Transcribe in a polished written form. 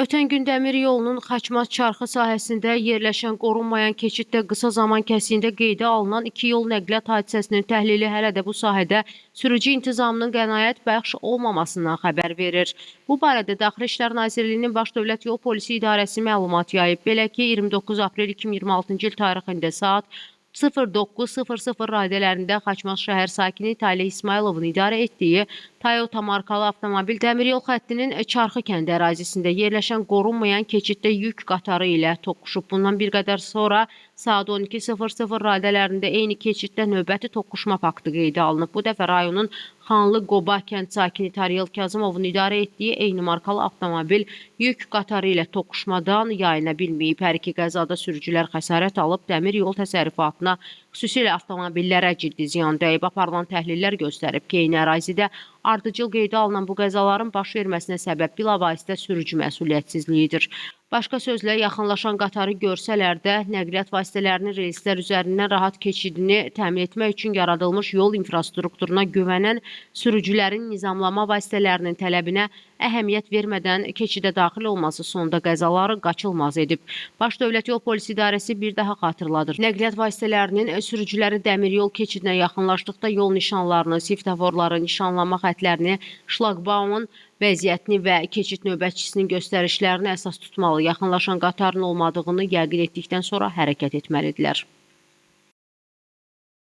Ötən gün dəmir yolunun Xaçmaz çarxı sahəsində yerləşən qorunmayan keçiddə qısa zaman kəsiyində qeydə alınan iki yol nəqliyyat hadisəsinin təhlili hələ də bu sahədə sürücü intizamının qənaətbəxş olmamasından xəbər verir. Bu barədə Daxili İşlər Nazirliyinin Baş Dövlət Yol Polisi İdarəsi məlumat yayıb. Belə ki, 29 aprel 2026-cı il tarixində saat 09:00 radələrində Xaçmaz şəhər sakini Taleh İsmayılovun idarə etdiyi Toyota markalı avtomobil dəmiryol xəttinin Çarxı kəndi ərazisində yerləşən qorunmayan keçiddə yük qatarı ilə toqquşub. Bundan bir qədər sonra saat 12:00 radələrində eyni keçiddə növbəti toqquşma faktı qeydə alınıb. Bu dəfə rayonun Xanlı Qoba kənd sakini Tariyel Kazımovun idarə etdiyi eyni markalı avtomobil yük qatarı ilə toqquşmadan yayına bilməyib. Hər iki qəzada sürücülər xəsarət alıb, dəmir yol təsərrüfatına, xüsusilə avtomobillərə ciddi ziyan dəyib. Aparılan təhlillər göstərib ki, eyni ərazidə ardıcıl qeydə alınan bu qəzaların baş verməsinə səbəb bilavasitə sürücü məsuliyyətsizliyidir. Başqa sözlə, yaxınlaşan qatarı görsələr də, nəqliyyat vasitələrinin relslər üzərindən rahat keçidini təmin etmək üçün yaradılmış yol infrastrukturuna güvənən sürücülərin nizamlama vasitələrinin tələbinə əhəmiyyət vermədən keçidə daxil olması sonda qəzaları qaçılmaz edib. Baş Dövlət Yol Polisi İdarəsi bir daha xatırladır. Nəqliyyat vasitələrinin sürücüləri dəmir yol keçidinə yaxınlaşdıqda yol nişanlarını, svetoforları, nişanlanma xətlərini, şlaqbaumun vəziyyətini və keçid növbətçisinin göstərişlərini əsas tutmalı, yaxınlaşan qatarın olmadığını yəqin etdikdən sonra hərəkət etməlidirlər.